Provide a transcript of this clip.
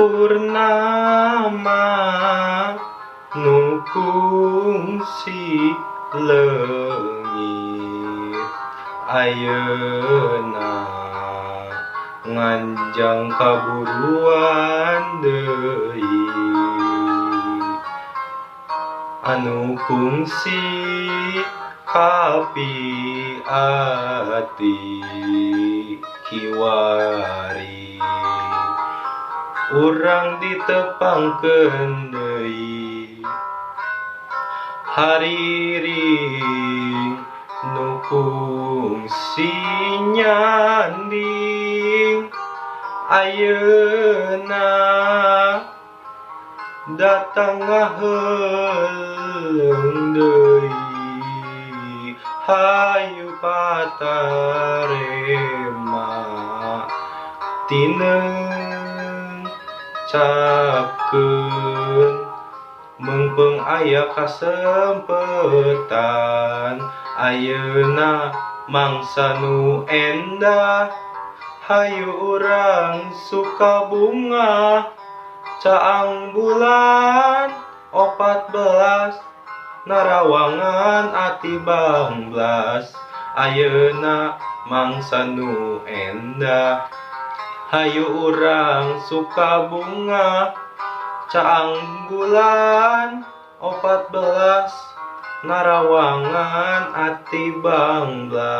Purnama nu kungsi leungit, ayeuna nganjang kaburuan deui. Anu kungsi kapi ati kiwari, urang ditepangkeun deui. Hariring nu kungsi nyanding, ayeuna datang ngaheuleung deui. Hayu patarema tineung capkeun, meungpeung aya kasempetan. Ayeuna mangsa nu endah, hayu urang suka bungah. Caang bulan 14, narawangan ati bangblas. Ayeuna mangsa nu endah, hayu urang suka bungah. Caang bulan 14, narawangan ati bangblas.